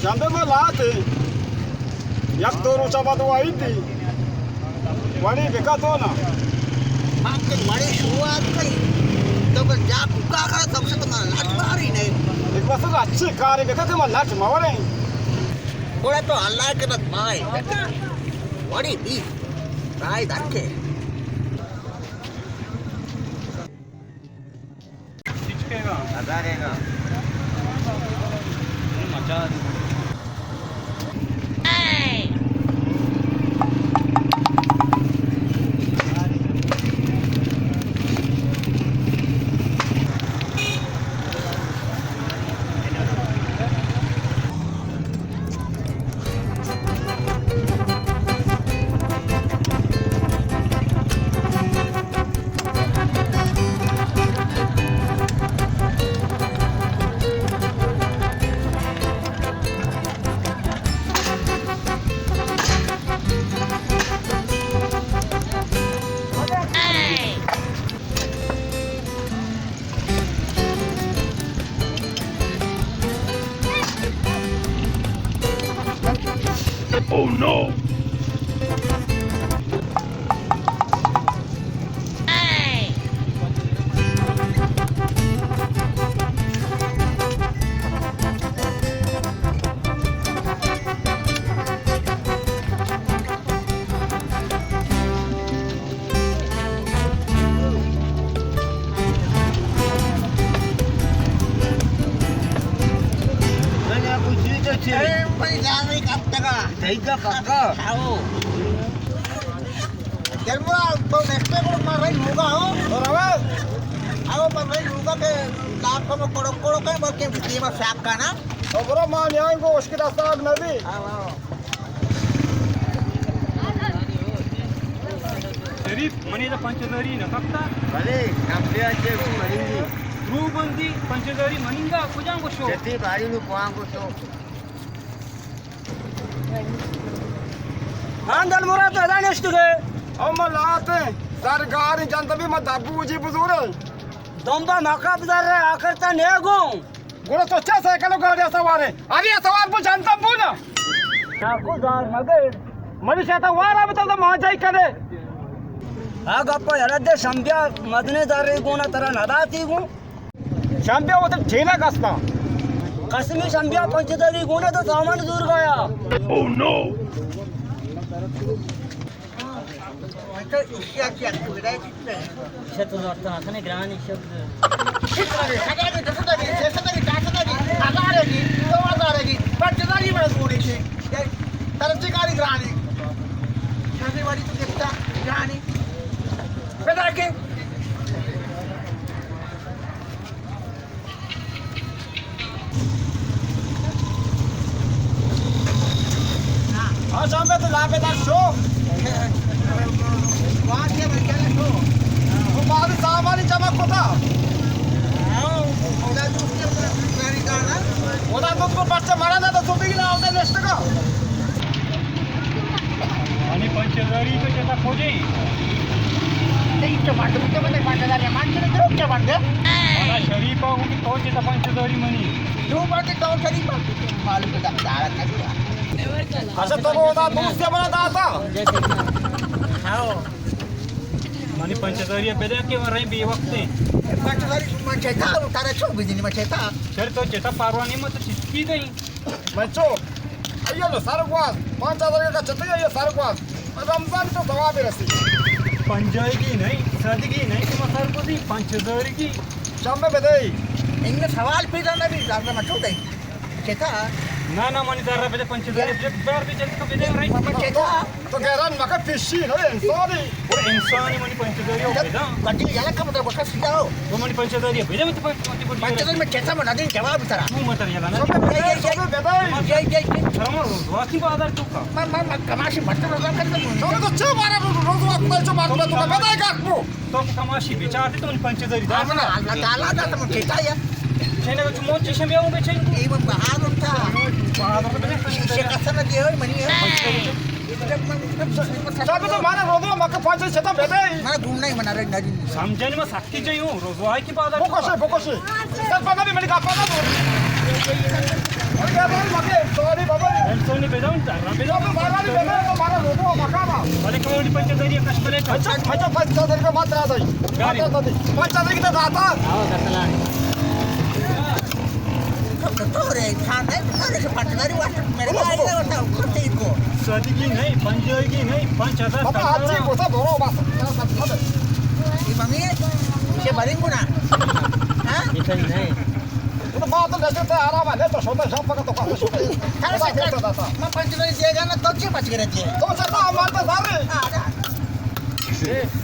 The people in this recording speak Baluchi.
چندے ما لات ایں۔ یک دو روچ ءَ بعد وعید دی۔ وڑی بکا تو نا۔ ہاں کہ وڑی شروعات کئی۔ تو بس جا کوکا کا سب سے تمہارا لٹ ماری نہیں۔ ایک بس اچھی کاری بکا کہ ما لٹ مارے۔ گڑا تو اللہ کے نت مائے۔ وڑی بی۔ رائے دکے۔ ہزارے گا۔ مچا دی۔ Oh no! جلوہ، تو نیکسٹ پہ کو مر رہی ہوگا، ہو؟ اور آواز؟ آؤ، مر رہی ہوگا کہ لاکھ کو کڑک کڑک ہے، بلکہ دیما شاک کا نا۔ اور برو مان یہاں کو اس کے دستا نبی۔ ہاں، ہاں۔ شریف، منی دا پنچ ہزاری نہ کپتا؟ بلے، نبے اچھے منی۔ رو بندی، پنچ ہزاری منی دا، کجام کو شو؟ جتی باری نو کوان کو شو۔ ہاں، دل مراد ادا نشتگے۔ او ما لات، سرگار جنت بھی ما دبو جی بزور۔ دمبا مکا بزر آخر تا نیگو۔ گڑا تو چا سائیکل و گاڑی سوار ہے؟ ابھی سوار بو جانتا بو نا۔ ناکو زار مگر۔ منی شاتا وارا بتا تو ما جائی کنے۔ آ گپا یلدے شمبیا مدنے زر گونا ترا نداتی گو۔ شمبیا وت ٹھیلا کستا۔ قسمی شمبیا پنچ ہزاری گونا تو سامان زور گایا۔ Oh no! ایشیا کیا کوڑا ہے؟ شت ہزار تو آسنے گرانی شت۔ شت ہزار، ہزار، دو سد، سہ سد، چار سد، ہزار ہے جی، دو ہزار ہے جی، پنچ ہزار ہی بڑا گوڑے سے۔ ترچی کاری گرانی۔ شادی والی تو دیکھتا گرانی۔ پیدا کے۔ ہاں، شام پہ تو لاپے دار شو۔ وہاں کے بچے نے شو۔ وہ بعد سامان جمع کوتا۔ خدا تو اس کے پر گاڑی کا نا۔ خدا تو اس کو پرچہ مارا نا تو سوٹی کی نا ہوتا لسٹ کا۔ منی پنچ ہزاری تو چتا کھوجے؟ تو ایک تو بند، تو بند، پنچ ہزار مان کے تو کیا بند ہے؟ منا شریف آ کہ تو چتا پنچ ہزاری منی۔ تو بند تو شریف آ، معلوم تو دارا نہ دیا۔ اچھا، تو وہ دا دوست بنا داتا۔ ہاں۔ منی پنچ ہزاری بدے کہ ورے بے وقت ہے۔ پنچ ہزاری من چتا، تارا چو بجنی من چتا۔ چل تو چتا پاروا نہیں مت چسکی دیں۔ منچو، آئی ءَ سر گواز، پنچ ہزار کا چتے آئی ءَ سر گواز۔ رمضان تو ثواب رسی۔ پنجاہی کی نہیں، صدی کی نہیں، تو سر کو سی پنچ ہزار کی۔ شام میں بدئی۔ ان میں سوال پیدا نہ بھی، زیادہ مت دے۔ چتا؟ نہ، نہ، منی دار بدے پنچ ہزار، بار بھی چلتے تو بدے رہی۔ مما چتا؟ تو گیران مکا پیشی نہ انسانی۔ وہ انسانی منی پنچ ہزاری ہو گئے نا۔ گڈی یلا کم تو بکا سیدھا ہو۔ وہ منی پنچ ہزاری ہے، بھیجا میں تو پنچ، پنچ ہزار۔ پنچ ہزار میں چیسا بنا دیں، جواب ترا۔ تو مت یلا نا۔ سب بھیجا، سب بھیجا۔ جائی، جائی، جائی۔ سلام روز واسی بازار تو کا۔ من، من، من کماشی بھرتا روزا کر دوں۔ تو تو چو بارا روز واسی تو بھرتا تو کا بھیجا کر کو۔ تو کماشی بیچار دے تو منی پنچ ہزاری دا۔ ہاں، من اللہ تعالی دا تو چیتا یا۔ چینے کو چمو چیشم بیاؤں بیچے۔ اے من بہار ہوتا۔ بہار ہوتا۔ شیشے قسم دے ہوئے منی ہے۔ سب تو مارا روزو مکہ پانچ سو شتا بیٹے۔ مارا گھومنا ہی منا رہے نہ جی۔ سمجھنے میں سختی چاہیے ہوں، روزو آئے کی بات ہے۔ بکوشے، بکوشے۔ سر پتا بھی میری کاپا نہ بول۔ اور کیا بول مکہ، سوری بدون تر، بدون۔ تو مارا نہیں دینا، تو مارا لوگوں کا مکان ہے۔ بلے کموڈی پنچ ہزار یا کش بلے۔ اچھا، اچھا، پنچ ہزار کا مت آتا ہے۔ گاڑی۔ مت آتا ہے۔ پنچ ہزار کی تو داتا۔ آؤ، دس لاکھ۔ تو رے، خان ہے، تو رے، پٹداری واسطے میرے بابا، بھائی نے بتاؤ، کتے کو۔ سادگی نہیں، پنجاہی نہیں، پنچ ہزار بابا، تک آج ہی کرا۔ بتا دو، بس۔ یہ ممی ہے، اسے بھریں گنا۔ ہاں؟ اتنی نہیں۔ تو ما تو لگے تے آرام ہے، تو شوتا شام پکا تو پاسا شوتا۔ خلاص کر۔ ما پنچ ہزار دے گا نا، تو چی بچ گئے تھے؟ تو چلتا، ہمارے تو سارے۔ ہاں، ہاں۔